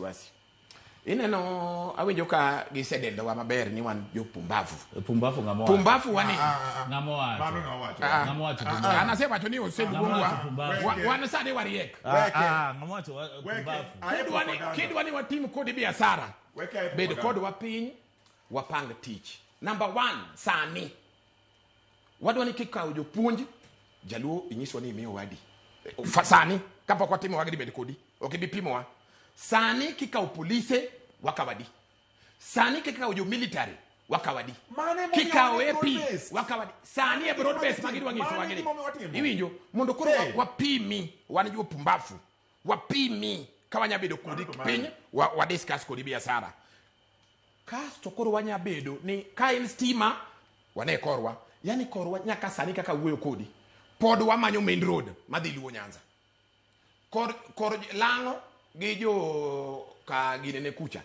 Wasiwasi. Ineno awinjo ka gisedendowa maber ni wan jopumbavu. Pumbavu ng'ama owacho? Pumbavu wani. Ng'ama owacho? Mano ng'ama owacho? Ng'ama owacho Ah, pumbavu? an asewacho ni oseluongwa. Ng'ama owacho pumbavu? Wan sani wariek. Ah, ah, ng'ama owacho Weke. pumbavu? Aye propaganda. Kidwa ni watim kodi biashara. Weke aye Bed propaganda. kodwa piny wapang tich. Number one, sani. Wadwa ni kikawo jopuonj jaluo inyiswa ni imiyo wadi. Sani kapok watimo agreement kodi, ok ibi pimowa. Sani kikawo polise wakawadi. Sani kikawo jo military wakawadi. Mano emomiyo Kikawo wan e AP broad-based. wakawadi. Sani e broad base magidwa nyisowa Mano e gini. gimomiyo watimo. Iwinjo mondo koro Hey. wapimi wan jopumbafu. Wapimi ka wanya bedo kodi Mano to piny mano. wa discuss kodi biashara. Kasto koro wanya bedo ni ka en stima wane korwa. Yani korwa nyaka sani kaka wuoyo kodi. Pod wamanyo main road madhi Luo Nyanza. Kor lang'o gi jo ka ginene kucha.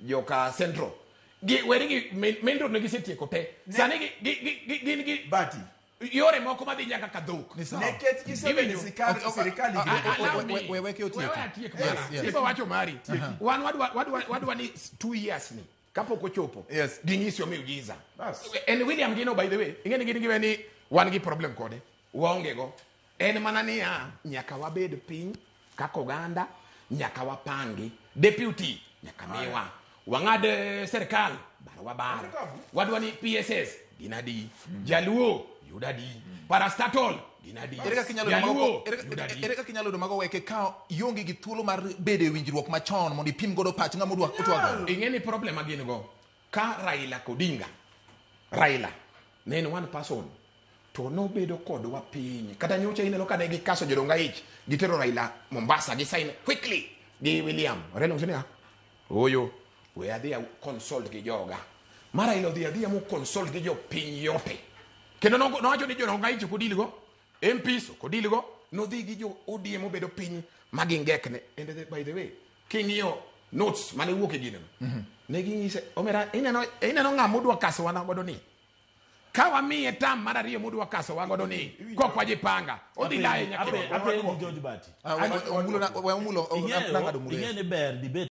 Jo ka Central. Gi weri gi main road ne gisetieko te. Sani gi gin gi Bati. yore moko madhi nyaka Kadhok. Ni sawa. Nikech gisebedo Iwinjo? sirkal Ok, higni Allow me. weke otieki. Wewe atiek Yes, mara. yes. Ibo wacho mari. Wan wadwa ni 2 years ni kapok ochopo. Yes. Ginyiswa miujiza. Bas. En William Gino by the way, ing'e ni gin giwe ni wan gi problem kode. Waonge go. En mana niya nyaka wabed piny kaka oganda, nyaka wapangi. Deputy nyaka miwa. Wang'ad serikal bar wabar. Wadwa ni PSS gin adi. Jaluo yud adi. Parastatal gin adi. Ere kaka inyalo yudo mago- Jaluo ere yud adi. ere kaka inyalo yudo mago weke ka ionge gi thuolo mar bedo e winjruok machon mondo ipim godo pach ng'ama odwa otwago? Ing'e ni problem ma gin go ka Raila Odinga Raila ne en one person to nobedo kodwa piny kata nyocha ineno ka ne gikaso jodong aich gitero Raila Mombasa gi sign quickly gi William Raila owacho niya oyo we adhi a consult gi joga ma Raila odhi adhiya mo consult gi jopiny yote kendo nowacho ni jodong aich ok odil go MPs ok odil go nodhi gi jo ODM obedo piny ma gingekne. And by the way king'iyo notes mane wuok e gino ne ginyise omera ineno ng'ama udwa kasowa godo ni ka wamiye tam mar ariyo mudwa kasowa godo ni kok wajipanga odhi laye nyaka Apenji George Bati. Ah, we Omulo we Omulo Ing'eyo nang'ado Omulo. ing'eyo ni ber debate.